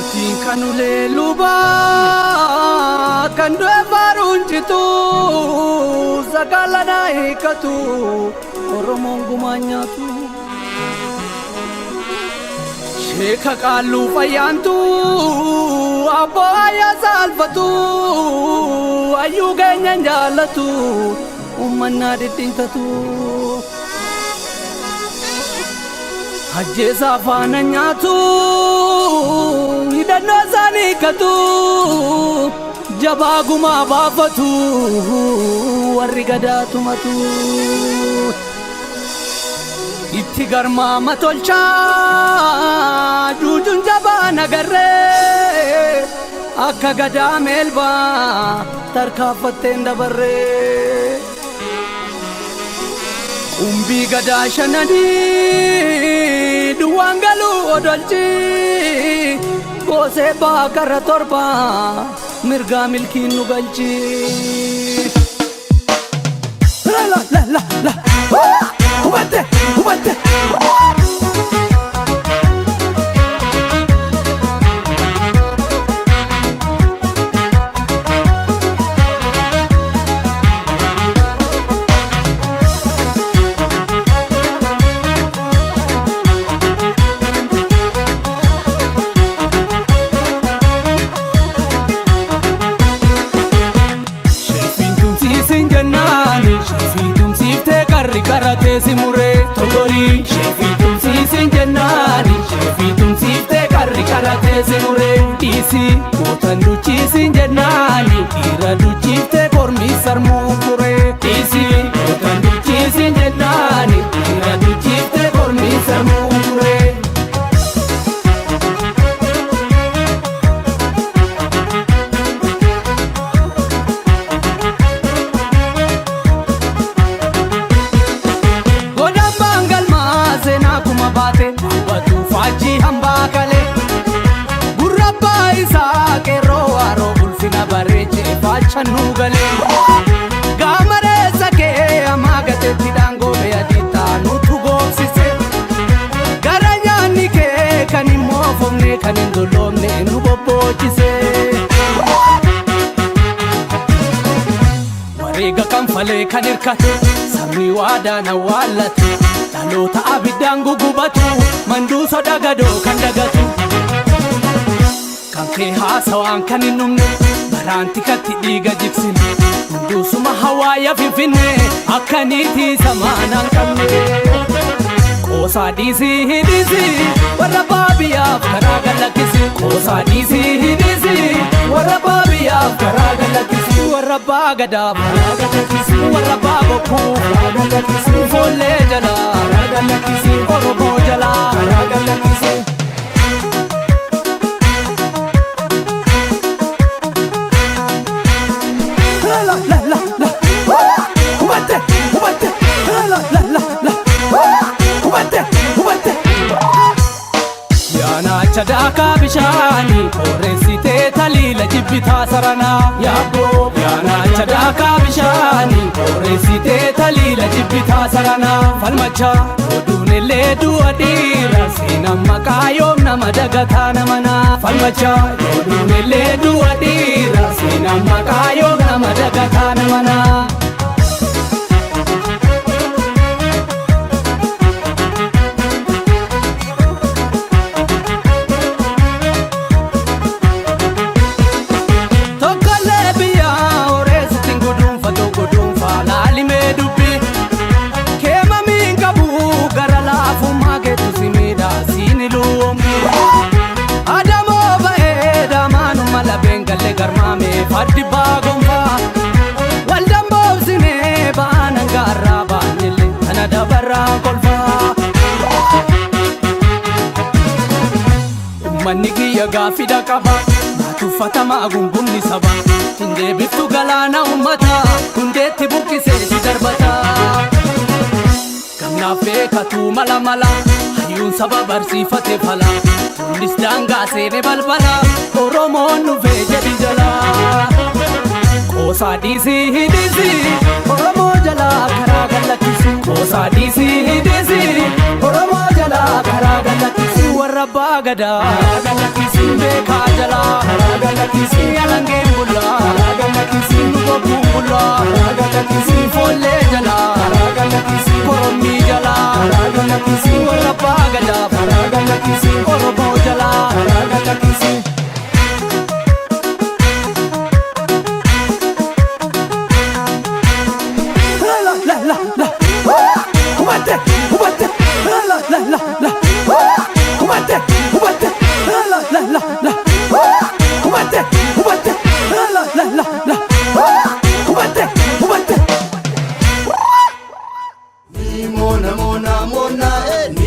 Ittiin kan ulee lubaa kan du'e faaruun citu sagaalanaa hiikatu Oromoon gumaa nyaatu. Sheeka qaalluu fayyaantu abboo ayyaa saalfatu hayyuu keenyan jaallatu ummannaa dhidhiitatu. Ajjeesaa faana nyaatu hidhannoo isaanii hiikkatu jabaa gumaa baafatu warri gadaa tumatu. Itti garmaama tolchaa juujuun jabaa nagarree akka gadaa meelbaa tarkaanfatteen dabarree. Qumbii gadaa shananii duwwaan galuu odolchi goosee baakara torba mirgaa milkiin nu galchi. La la la la hubatte hubatte. Sheefiin tumsiisin jennaani sheefii tumsiiftee qarri qaratee si muree togorii. Sheefii tumsiisin jennaani sheefii tumsiiftee qarri qaratee si muree dhiisi. Gootan duchiisin jennaani dhiira duchiiftee kormi sarmuu furee dhiisi. Gootan duchiisin jennaani dhiira duchiiftee kormi sarmuu furee. Godambaan galmaa seenaa kuma baate hambatu faajjii hambaa kalee. Gurrabbaa isaa qeerroo waaroo ulfina bareechee faachannuu galee. Gaamareessa kee hamaa gateetti dhaangoo adii taanutu goobsise. Gara nyaanni kee kan hin moofomne kan hin dulloomne nu bobbochise. Wareega kanfalee kan hirkate sabni waadaan awwaallate dhaloota abiddaan gugubatu manduuso dagadoo kan dagatu. Kan kee haasawaan kan hin dhumne baraan tikatti dhiiga jigsine hunduusuma hawaaya finfinne akka niitii samaanaan qabne. Qoosaa dhiisii hidhiisii warra baabiyyaaf karaa galakkisi. Qoosaa dhiisii hidhiisii warra baabiyyaaf karaa galakkisi. Warra baagadaaf karaa galakkisi. Warra baabokkuu karaa galakkisi. Foollee jalaa karaa galakkisi. Oromoo jalaa karaa galakkisi. La la la la hubatte hubatte la la la la hubatte hubatte. Yaanaacha daakaa bishaanii qoreessitee taliila jibbitaa saranaa yaabboo. Yaanaacha daakaa bishaanii qoreessitee taliila jibbitaa saranaa falmachaa oduun illee du'a dhiira seenaan maqaa yoom nama dagataa namanaa falmachaa oduun illee du'a dhiira seenaan maqaa yoom nama dagataa namanaa. Tokkollee biyya horeessittiin guduunfatu guduunfaa laalimee dubbii. Keemamiin qabu gara laafummaa keetu si miidhaa siin luumbi. Adamoo ba'ee damaanuma labeen galee garmaamee fardi baa gonfaa. Waldaan boobsinee baanan gaarraa baanillee kana dabarraan kolfaa. Uummanni kiyya gaaffida qaba. Tuffatamaa gungumni saba. Hin deebiftu galaana uummataa. Hundeetti buqqisee si darbata. Gamnaaf beekatu mala mala. Hayyuun saba barsiifate fala. Tollis daangaa seene balbala. Oromoon dhufee jedhi jala. Qoosaa dhiisii hidhiisii. Oromoo jalaa karaa gallakkisu. Qoosaa dhiisii dhiisii Oromoo jalaa karaa gallakkisu. Warra abbaa gadaa karaa gallakkisu. Beekaa jalaa karaa gallakkisu. Alangeen bullaa karaa gallakkisu. Nu bobbuun bullaa karaa gallakkisu. Foollee jalaa karaa gallakkisu. Korommii jalaa karaa gallakkisu. Warra abbaa gadaa karaa gallakkisu. Oromoo jalaa karaa gallakkisu. La la la la, hubatte hubatte, la la la la, hubatte hubatte, la la la la, hubatte hubatte, la la la la, hubatte hubatte. Mona mona mona eh.